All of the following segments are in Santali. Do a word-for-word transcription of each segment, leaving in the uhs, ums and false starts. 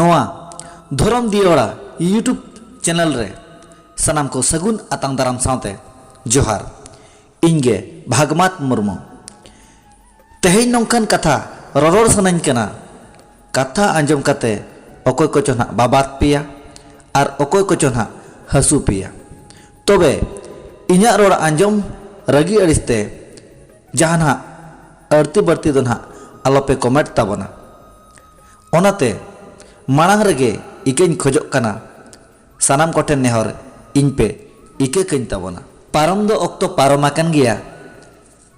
ᱱᱚᱣᱟ ᱫᱷᱚᱨᱚᱢ ᱫᱤᱭᱚᱲᱟ YouTube ᱪᱮᱱᱮᱞ ᱨᱮ ᱥᱟᱱᱟᱢ ᱠᱚ ᱥᱟᱹᱜᱩᱱ ᱟᱛᱟᱝ ᱫᱟᱨᱟᱢ ᱥᱟᱶᱛᱮ ᱡᱚᱦᱟᱨ᱾ ᱤᱧ ᱜᱮ ᱵᱷᱟᱜᱽᱢᱟᱛ ᱢᱩᱨᱢᱩ᱾ ᱛᱮᱦᱮᱧ ᱱᱚᱝᱠᱟᱱ ᱠᱟᱛᱷᱟ ᱨᱚᱨᱚᱲ ᱥᱟᱱᱟᱧ ᱠᱟᱱᱟ, ᱠᱟᱛᱷᱟ ᱟᱸᱡᱚᱢ ᱠᱟᱛᱮ ᱚᱠᱚᱭ ᱠᱚᱪᱚ ᱱᱟᱜ ᱵᱟᱵᱟᱫ ᱯᱮᱭᱟ ᱟᱨ ᱚᱠᱚᱭ ᱠᱚᱪᱚ ᱱᱟᱜ ᱦᱟᱹᱥᱩ ᱯᱮᱭᱟ᱾ ᱛᱚᱵᱮ ᱤᱧᱟᱹᱜ ᱨᱚᱲ ᱟᱸᱡᱚᱢ ᱨᱟᱹᱜᱤ ᱟᱹᱲᱤᱥ ᱛᱮ ᱡᱟᱦᱟᱱᱟᱜ ᱟᱹᱲᱛᱤ ᱵᱟᱹᱲᱛᱤ ᱫᱚ ᱱᱟᱜ ᱟᱞᱚᱯᱮ ᱠᱚᱢᱮᱱᱴ ᱛᱟᱵᱚᱱᱟ᱾ ᱚᱱᱟᱛᱮ ᱢᱟᱲᱟᱝ ᱨᱮᱜᱮ ᱤᱠᱟᱹᱧ ᱠᱷᱚᱡᱚᱜ ᱠᱟᱱᱟ, ᱥᱟᱱᱟᱢ ᱠᱚᱴᱷᱮᱱ ᱱᱮᱦᱚᱨ, ᱤᱧ ᱯᱮ ᱤᱠᱟᱹ ᱠᱟᱹᱧ ᱛᱟᱵᱚᱱᱟ᱾ ᱯᱟᱨᱚᱢ ᱫᱚ ᱚᱠᱛᱚ ᱯᱟᱨᱚᱢ ᱟᱠᱟᱱ ᱜᱮᱭᱟ,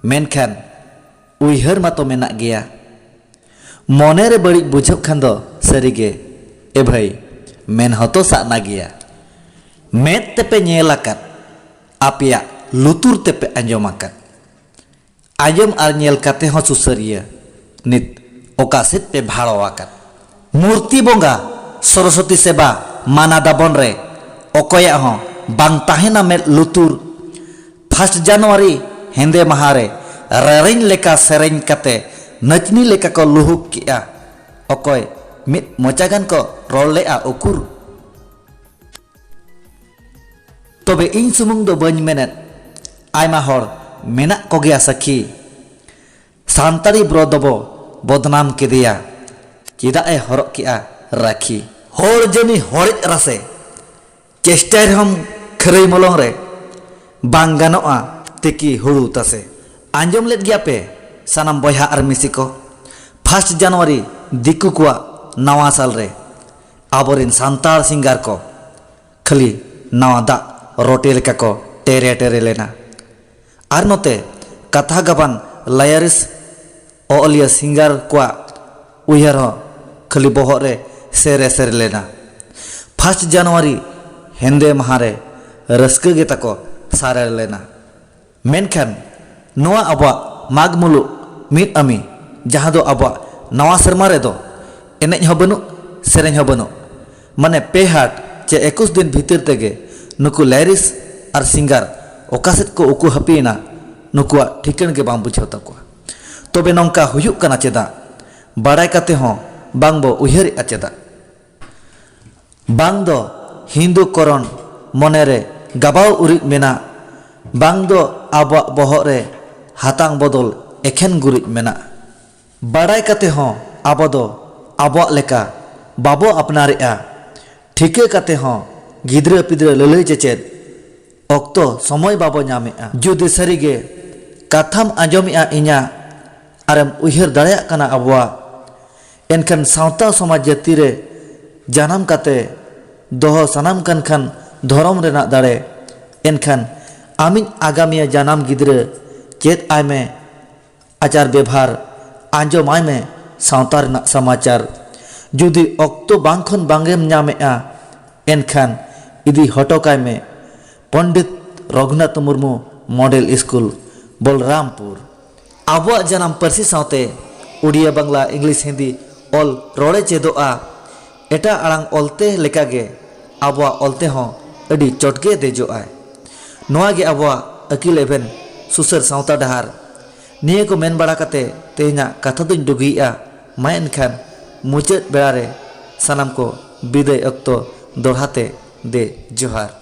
ᱢᱮᱱᱠᱷᱟᱱ ᱩᱭᱦᱟᱹᱨ ᱢᱟᱛᱚ ᱢᱮᱱᱟᱜ ᱜᱮᱭᱟ᱾ ᱢᱚᱱᱮ ᱨᱮ ᱵᱟᱹᱲᱤᱡ ᱵᱩᱡᱷᱟᱹᱜ ᱠᱷᱟᱱ ᱫᱚ ᱥᱟᱹᱨᱤᱜᱮ, ᱮ ᱵᱷᱟᱹᱭ, ᱢᱮᱱ ᱦᱚᱸᱛᱚ ᱥᱟᱜᱱᱟ ᱜᱮᱭᱟ᱾ ᱢᱮᱫ ᱛᱮᱯᱮ ᱧᱮᱞ ᱟᱠᱟᱫ, ᱟᱯᱮᱭᱟᱜ ᱞᱩᱛᱩᱨ ᱛᱮᱯᱮ ᱟᱸᱡᱚᱢ ᱟᱠᱟᱫ᱾ ᱟᱸᱡᱚᱢ ᱟᱨ ᱧᱮᱞ ᱠᱟᱛᱮ ᱦᱚᱸ ᱥᱩᱥᱟᱹᱨᱤᱭᱟᱹ ᱱᱤᱛ ᱚᱠᱟ ᱥᱮᱫ ᱯᱮ ᱵᱷᱟᱲᱚ ᱟᱠᱟᱫ? ᱢᱩᱨᱛᱤ ᱵᱚᱸᱜᱟ, ᱥᱚᱨᱚᱥᱚᱛᱤ ᱥᱮᱵᱟ, ᱢᱟᱱᱟ ᱫᱟᱵᱚᱱ ᱨᱮ ᱚᱠᱚᱭᱟᱜ ᱦᱚᱸ ᱵᱟᱝ ᱛᱟᱦᱮᱱᱟ ᱢᱮᱫ ᱞᱩᱛᱩᱨ᱾ ᱯᱷᱟᱥᱴ ᱡᱟᱱᱩᱣᱟᱨᱤ ᱦᱮᱸᱫᱮ ᱢᱟᱦᱟ ᱨᱮ ᱨᱮᱨᱮᱧ ᱞᱮᱠᱟ ᱥᱮᱨᱮᱧ ᱠᱟᱛᱮ ᱱᱟᱹᱪᱱᱤ ᱞᱮᱠᱟ ᱠᱚ ᱞᱩᱦᱩᱠ ᱠᱮᱜᱼᱟ᱾ ᱚᱠᱚᱭ ᱢᱤᱫ ᱢᱚᱪᱟ ᱜᱟᱱ ᱠᱚ ᱨᱚᱲ ᱞᱮᱜᱼᱟ ᱩᱠᱩᱨ? ᱛᱚᱵᱮ ᱤᱧ ᱥᱩᱢᱩᱝ ᱫᱚ ᱵᱟᱹᱧ ᱢᱮᱱᱮᱫ, ᱟᱭᱢᱟ ᱦᱚᱲ ᱢᱮᱱᱟᱜ ᱠᱚᱜᱮᱭᱟ ᱥᱟᱹᱠᱷᱤ᱾ ᱥᱟᱱᱛᱟᱲᱤ ᱵᱨᱚ ᱫᱚᱵᱚ ᱵᱚᱫᱱᱟᱢ ᱠᱮᱫᱮᱭᱟ, ᱪᱮᱫᱟᱜ ᱮ ᱦᱚᱨᱚᱜ ᱠᱮᱜᱼᱟ ᱨᱟᱹᱠᱷᱤ? ᱦᱚᱲ ᱡᱟᱹᱱᱤ ᱦᱚᱲᱮᱡ ᱨᱟᱥᱮ, ᱪᱮᱥᱴᱟᱭ ᱨᱮᱦᱚᱸᱢ ᱠᱷᱟᱹᱨᱟᱹᱭ ᱢᱚᱞᱚᱝ ᱨᱮ, ᱵᱟᱝ ᱜᱟᱱᱚᱜᱼᱟ ᱛᱤᱠᱤ ᱦᱩᱲᱩ ᱛᱟᱥᱮ᱾ ᱟᱸᱡᱚᱢ ᱞᱮᱫ ᱜᱮᱭᱟ ᱯᱮ ᱥᱟᱱᱟᱢ ᱵᱚᱭᱦᱟ ᱟᱨ ᱢᱤᱥᱤ ᱠᱚ, ᱯᱷᱟᱥᱴ ᱡᱟᱱᱩᱣᱟᱨᱤ ᱫᱤᱠᱩ ᱠᱚᱣᱟᱜ ᱱᱟᱣᱟ ᱥᱟᱞ ᱨᱮ ᱟᱵᱚᱨᱮᱱ ᱥᱟᱱᱛᱟᱲ ᱥᱤᱝᱜᱟᱨ ᱠᱚ ᱠᱷᱟᱹᱞᱤ ᱱᱟᱣᱟ ᱫᱟᱜ ᱨᱚᱴᱮ ᱞᱮᱠᱟ ᱠᱚ ᱴᱮᱨᱮ ᱴᱮᱨᱮ ᱞᱮᱱᱟ᱾ ᱟᱨ ᱱᱚᱛᱮ ᱠᱟᱛᱷᱟ ᱜᱟᱵᱟᱱ ᱞᱟᱭᱟᱨᱤᱥ ᱚᱞᱤᱭᱟᱹ ᱥᱤᱝᱜᱟᱨ ᱠᱚᱣᱟᱜ ᱩᱭᱦᱟᱹᱨ ᱦᱚᱸ ᱠᱷᱟᱹᱞᱤ ᱵᱚᱦᱚᱜ ᱨᱮ ᱥᱮᱨᱮ ᱥᱮᱨᱮ ᱞᱮᱱᱟ᱾ ᱯᱷᱟᱥᱴ ᱡᱟᱱᱩᱣᱟᱨᱤ ᱦᱮᱸᱫᱮ ᱢᱟᱦᱟ ᱨᱮ ᱨᱟᱹᱥᱠᱟᱹ ᱜᱮ ᱛᱟᱠᱚ ᱥᱟᱨᱮᱲ ᱞᱮᱱᱟ᱾ ᱢᱮᱱᱠᱷᱟᱱ ᱱᱚᱣᱟ ᱟᱵᱚᱣᱟᱜ ᱢᱟᱜᱽ ᱢᱩᱞᱩᱜ ᱢᱤᱫ ᱟᱹᱢᱤ, ᱡᱟᱦᱟᱸ ᱫᱚ ᱟᱵᱚᱣᱟᱜ ᱱᱟᱣᱟ ᱥᱮᱨᱢᱟ ᱨᱮᱫᱚ ᱮᱱᱮᱡ ᱦᱚᱸ ᱵᱟᱹᱱᱩᱜ, ᱥᱮᱨᱮᱧ ᱦᱚᱸ ᱵᱟᱹᱱᱩᱜ, ᱢᱟᱱᱮ ᱯᱮ ᱦᱟᱴ ᱪᱮ ᱮᱠᱩᱥ ᱫᱤᱱ ᱵᱷᱤᱛᱤᱨ ᱛᱮᱜᱮ ᱱᱩᱠᱩ ᱞᱟᱭᱨᱤᱥ ᱟᱨ ᱥᱤᱝᱜᱟᱨ ᱚᱠᱟ ᱥᱮᱫ ᱠᱚ ᱩᱠᱩ ᱦᱟᱹᱯᱤᱭᱮᱱᱟ, ᱱᱩᱠᱩᱣᱟᱜ ᱴᱷᱤᱠᱟᱹᱱ ᱜᱮ ᱵᱟᱝ ᱵᱩᱡᱷᱟᱹᱣ ᱛᱟᱠᱚᱣᱟ᱾ ᱛᱚᱵᱮ ᱱᱚᱝᱠᱟ ᱦᱩᱭᱩᱜ ᱠᱟᱱᱟ ᱪᱮᱫᱟᱜ? ᱵᱟᱲᱟᱭ ᱠᱟᱛᱮ ᱦᱚᱸ ᱵᱟᱝ ᱵᱚ ᱩᱭᱦᱟᱹᱨᱮᱫᱼᱟ ᱪᱮᱫᱟᱜ? ᱵᱟᱝ ᱫᱚ ᱦᱤᱱᱫᱩ ᱠᱚᱨᱚᱱ ᱢᱚᱱᱮ ᱨᱮ ᱜᱟᱵᱟᱣ ᱩᱨᱤᱡ ᱢᱮᱱᱟᱜ, ᱵᱟᱝ ᱫᱚ ᱟᱵᱚᱣᱟᱜ ᱵᱚᱦᱚᱜ ᱨᱮ ᱦᱟᱛᱟᱝ ᱵᱚᱫᱚᱞ ᱮᱠᱷᱮᱱ ᱜᱩᱨᱤᱡ ᱢᱮᱱᱟᱜ᱾ ᱵᱟᱰᱟᱭ ᱠᱟᱛᱮ ᱦᱚᱸ ᱟᱵᱚ ᱫᱚ ᱟᱵᱚᱣᱟᱜ ᱞᱮᱠᱟ ᱵᱟᱵᱚ ᱟᱯᱱᱟᱨᱮᱜᱼᱟ᱾ ᱴᱷᱤᱠᱟᱹ ᱠᱟᱛᱮ ᱦᱚᱸ ᱜᱤᱫᱽᱨᱟᱹ ᱯᱤᱫᱽᱨᱟᱹ ᱞᱟᱹᱞᱟᱹᱭ ᱪᱮᱪᱮᱫ ᱚᱠᱛᱚ ᱥᱚᱢᱚᱭ ᱵᱟᱵᱚ ᱧᱟᱢᱮᱜᱼᱟ᱾ ᱡᱩᱫᱤ ᱥᱟᱹᱨᱤᱜᱮ ᱠᱟᱛᱷᱟᱢ ᱟᱸᱡᱚᱢᱮᱜᱼᱟ ᱤᱧᱟᱹᱜ, ᱟᱨᱮᱢ ᱩᱭᱦᱟᱹᱨ ᱫᱟᱲᱮᱭᱟᱜ ᱠᱟᱱᱟ ᱟᱵᱚᱣᱟᱜ, ᱮᱱᱠᱷᱟᱱ ᱥᱟᱶᱛᱟ ᱥᱚᱢᱟᱡᱽ ᱡᱟᱹᱛᱤ ᱨᱮ ᱡᱟᱱᱟᱢ ᱠᱟᱛᱮ ᱫᱚᱦᱚ ᱥᱟᱱᱟᱢ ᱠᱟᱱ ᱠᱷᱟᱱ ᱫᱷᱚᱨᱚᱢ ᱨᱮᱱᱟᱜ ᱫᱟᱲᱮ, ᱮᱱᱠᱷᱟᱱ ᱟᱢᱤᱡ ᱟᱜᱟᱢᱤᱭᱟᱹ ᱡᱟᱱᱟᱢ ᱜᱤᱫᱽᱨᱟᱹ ᱪᱮᱫ ᱟᱭ ᱢᱮ ᱟᱪᱟᱨ ᱵᱮᱵᱷᱟᱨ, ᱟᱸᱡᱚᱢᱟᱭ ᱢᱮ ᱥᱟᱶᱛᱟ ᱨᱮᱱᱟᱜ ᱥᱚᱢᱟᱪᱟᱨ᱾ ᱡᱩᱫᱤ ᱚᱠᱛᱚ ᱵᱟᱝ ᱠᱷᱚᱱ ᱵᱟᱝ ᱮᱢ ᱧᱟᱢᱮᱜᱼᱟ, ᱮᱱᱠᱷᱟᱱ ᱤᱫᱤ ᱦᱚᱴᱚ ᱠᱟᱭ ᱢᱮ ᱯᱚᱱᱰᱤᱛ ᱨᱚᱜᱷᱩᱱᱟᱛᱷ ᱢᱩᱨᱢᱩ ᱢᱚᱰᱮᱞ ᱥᱠᱩᱞ, ᱵᱚᱞᱨᱟᱢᱯᱩᱨ᱾ ᱟᱵᱚᱣᱟᱜ ᱡᱟᱱᱟᱢ ᱯᱟᱹᱨᱥᱤ ᱥᱟᱶᱛᱮ ᱩᱰᱤᱭᱟ, ᱵᱟᱝᱞᱟ, ᱤᱝᱞᱤᱥ, ᱦᱤᱱᱫᱤ ᱚᱞ ᱨᱚᱲᱮ ᱪᱮᱫᱚᱜᱼᱟ᱾ ᱮᱴᱟᱜ ᱟᱲᱟᱝ ᱚᱞᱛᱮ ᱞᱮᱠᱟᱜᱮ ᱟᱵᱚᱣᱟᱜ ᱚᱞᱛᱮ ᱦᱚᱸ ᱟᱹᱰᱤ ᱪᱚᱴ ᱜᱮ ᱫᱮᱡᱚᱜᱼᱟᱭ᱾ ᱱᱚᱣᱟ ᱜᱮ ᱟᱵᱚᱣᱟᱜ ᱟᱹᱠᱤᱞ ᱮᱵᱷᱮᱱ ᱥᱩᱥᱟᱹᱨ ᱥᱟᱶᱛᱟ ᱰᱟᱦᱟᱨ᱾ ᱱᱤᱭᱟᱹ ᱠᱚ ᱢᱮᱱ ᱵᱟᱲᱟ ᱠᱟᱛᱮ ᱛᱮᱦᱮᱧᱟᱜ ᱠᱟᱛᱷᱟ ᱫᱚᱧ ᱰᱩᱜᱤᱭᱮᱜᱼᱟ᱾ ᱢᱟ ᱮᱱᱠᱷᱟᱱ ᱢᱩᱪᱟᱹᱫ ᱵᱮᱲᱟ ᱨᱮ ᱥᱟᱱᱟᱢ ᱠᱚ ᱵᱤᱫᱟᱹᱭ ᱚᱠᱛᱚ ᱫᱚᱲᱦᱟ ᱛᱮ ᱫᱮ ᱡᱚᱦᱟᱨ᱾